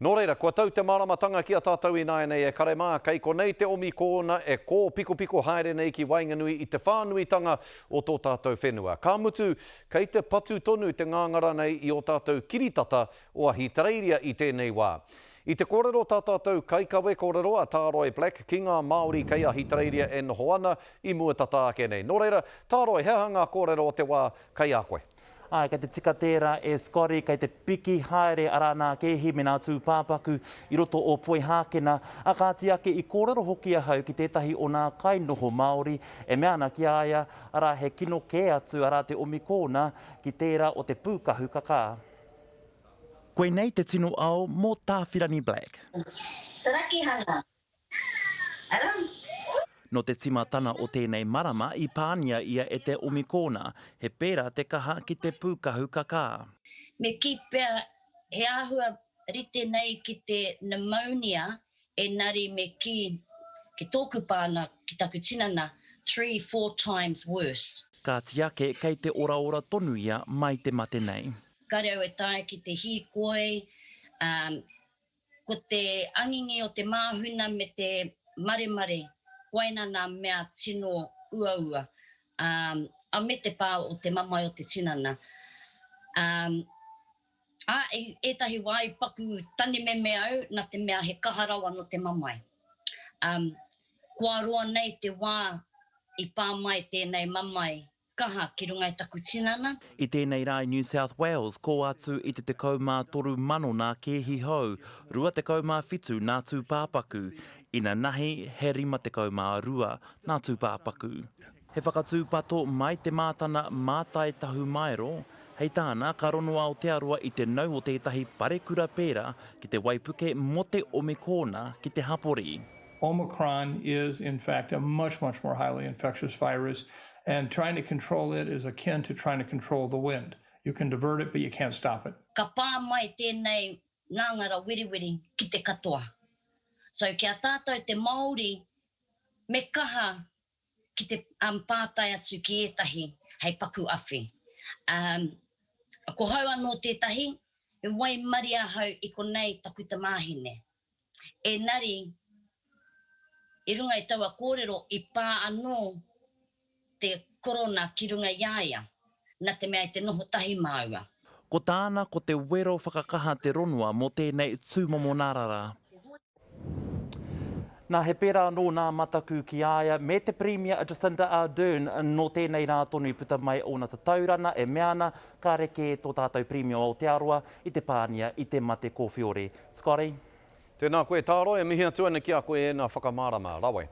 Nō reira, kua tau te māramatanga ki a tātou ināianei e kare mā, kei konei te omikōna e kōpikopiko haere nei ki waenganui i te whānuitanga o tō tātou whenua. Ka mutu, kei te patu tonu te ngāngara nei i ō tātou kiritata o Ahitereiria i tēnei wā. I te kōrero tā tātou kaikawe kōrero a Tāroi Black ki ngā Māori kei Ahitereiria e noho ana i mua tata ake nei. Nō reira, Tāroi, he aha ngā kōrero o te wā kei a koe? Āe, kei te tika tērā e Scotty, kei te piki haere arā nā kēhi me nā tūpāpaku i roto o Poihākena. Ā kāti ake, i kōrero hoki ahau ki tētahi o nā kainoho Māori e mea ana ki a ia, arā he kino kē atu arā te omikōna ki tērā o te pūkahu kakā. Koinei te tino ao mō Tāwhirani Black. Tarakihana. Ara. Nō te tīmatana o tēnei marama i pānia ia e te omikōna, he pērā te kaha ki te pūkahu kakā. Me kī pea he āhua rite nei ki te pneumonia enari me kī ki tōku pānga ki taku tinana three, four times worse. Kāti ake, kei te oraora tonu ia mai te mate nei. Kare au e taea ki te hīkoi, um, Ko te angingi o te māhuna me te maremare, koina nā mea tino uaua, ā, me te pā o te mamae o te tinana. Ā, ā, i ētahi wā i paku tanememe au nā te mea he kaha rawa nō te mamae. Ā, kua roa nei te wā i pā mai tēnei mamae kaha ki runga i taku tinana. I tēnei rā i New South Wales, kō atu i te 13,000 nā kēhi hou, 27 nā tūpāpaku, inanahi he 52 nā tūpāpaku. He whakatūpato mai te mātana mātai tahumaero, hei tāna ka rono Aotearoa i te nau o tētahi parekura pērā ki te waipuke mō te omikōna ki te hapori. Omicron is in fact a much, much more highly infectious virus and trying to control it is akin to trying to control the wind. You can divert it but you can't stop it. Ka pā mai tēnei ngāngara weriweri ki te katoa. So ki a tātou te Māori me kaha ki te um pātai atu ki ētahi hei paku awhi. Um, ko hau anō tētahi, he waimarie ahau i konei taku tamāhine. Engari, i runga i taua kōrero i pā anō te korona ki runga i a ia, na te mea i te noho tahi māua. Ko tāna ko te wero whakakaha te ronoa mō tēnei tūmomo nārara. Nā, he pērā anō nā mataku ki a ia me te Pirimia a Jacinda Ardern nō tēnei rā tonu i puta mai ōna tataurana e mea ana ka rerekē tō tātou Pirimia o Aotearoa i te pānia i te mate kōwhiori. Scotty. Tēnā koe Taro, e mihi atu ana ki a koe ēnā whakamārama. Rawe.